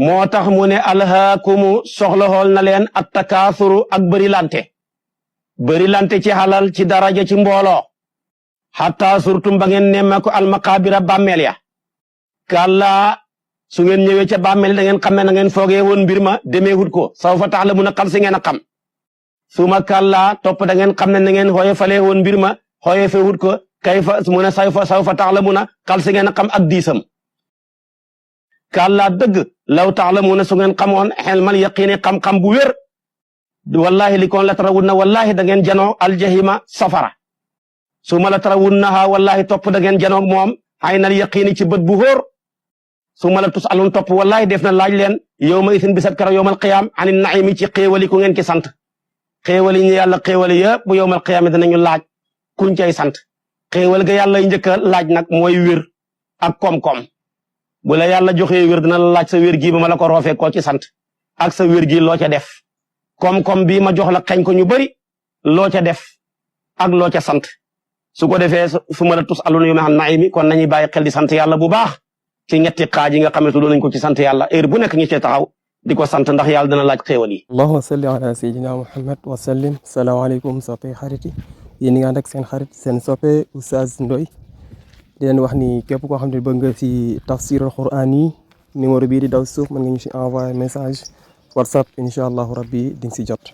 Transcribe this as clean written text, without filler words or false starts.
moo tax mu ne alhaakumu soxlaxool na leen attakaasuru ak bëri lante ci xalal ci daraja ci mbooloo xataa surtum ba ngeen nemme ko almaqaabira bàmmeel ya kàllaa su ngeen ñëwee ca bàmmeel da ngeen xam ne na ngeen foogee woon mbir ma demeewut ko sawfa ta'lamuuna xal si ngeen a xam suma kàllaa topp da ngeen xam ne na ngeen xooye falee woon mbir ma xooye fewut ko kayfa mu ne sawfa ta'lamuuna xal si ngeen a xam ak diisam kàllaa dëgg law ta'lamuuna su ngeen xamoon xelmal yaqiini xam-xam bu wér wallahi li koon la tarawunna wallahi da ngeen janoo aljahima safara su ma la tarawunnaha wallahi topp da ngeen janoo moom aynal yaqiini ci bët bu hóor su ma la tus alun topp wallahi def na laaj leen yawma isin bisat kara yawmal qiyaam anin naimi ci xéewali ku ngeen ci sant xéewali ñu yàlla xéewali yëpp bu yawmal qiyaam danañu laaj kuñ cay sant xéewal ga yàlla njëkk a laaj nag mooy wér ak koom-koom bu la yàlla joxee wér dina la laaj sa wér gi ba ma la ko roofee koo ci sant ak sa wér gi loo ca def koom-koom bii ma jox la xañ ko ñu bari loo ca def ak loo ca sant su ko defee su ma la tus alun yawma naimi kon nañuy bàyyi xel di sant yàlla bu baax ci ñetti xaaj yi nga xam ne tudd nañ ko ci sant yàlla heure bu nekk ñu cee taxaw di ko sant ndax yàlla dana laaj xéewal yi allahumma salli ala sayyidina muhammad wa sallim salaamaaleykum soppe xarit yi yéen ñi nga ànd ak seen xarit seen soppe Oustaz Ndoye di leen wax ni képp koo xam ne bëgg nga ci tafsirul quran yi numéro bii di daw suuf mën nga ñu ci envoyer message WhatsApp incha allahu rabbi di nga ci jot